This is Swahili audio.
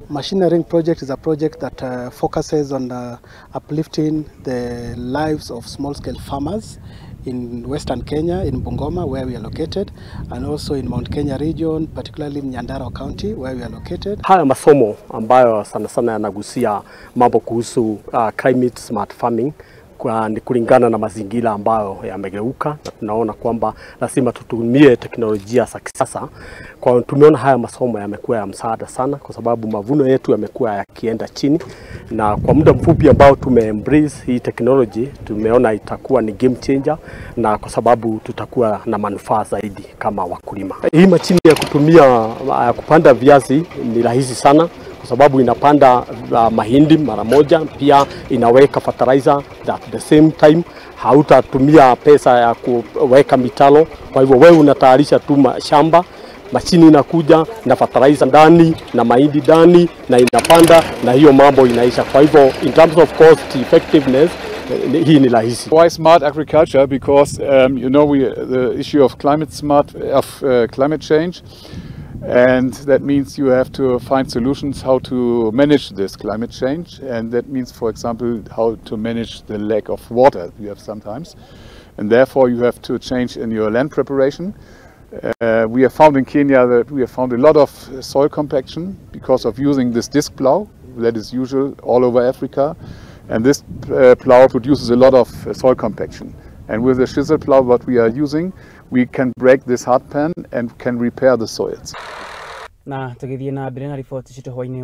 Machineering project is a project that focuses on uplifting the lives of small-scale farmers in Western Kenya, in Bungoma, where we are located, and also in Mount Kenya region, particularly in Nyandarua County, where we are located. Haya masomo ambayo sana sana yanagusia mambo kuhusu climate smart farming kwa, ni kulingana na mazingira ambayo yamegeuka, na tunaona kwamba lazima tutumie teknolojia za kisasa. Kwa tumeona haya masomo yamekuwa ya msaada sana, kwa sababu mavuno yetu yamekuwa yakienda chini, na kwa muda mfupi ambao tume embrace hii technology tumeona itakuwa ni game changer, na kwa sababu tutakuwa na manufaa zaidi kama wakulima. Hii mashine ya kutumia ya kupanda viazi ni rahisi sana kwa sababu inapanda mahindi mara moja, pia inaweka fertilizer at the same time. Hautatumia pesa ya kuweka mitalo, kwa hivyo wewe unatayarisha tu shamba, mashini inakuja na fertilizer ndani na mahindi ndani na inapanda, na hiyo mambo inaisha. Kwa hivyo in terms of cost effectiveness, hii ni rahisi. Why smart agriculture? Because you know the issue of climate smart of climate change. And that means you have to find solutions how to manage this climate change, and that means, for example, how to manage the lack of water you have sometimes, and therefore you have to change in your land preparation. We have found in Kenya that we have found a lot of soil compaction because of using this disc plow that is usual all over Africa, and this plow produces a lot of soil compaction. And with the chisel plow what we are using, we can break this hard pan and can repair the soils. Na tũgĩthiĩ na mbere na riboti citũ hwainĩ.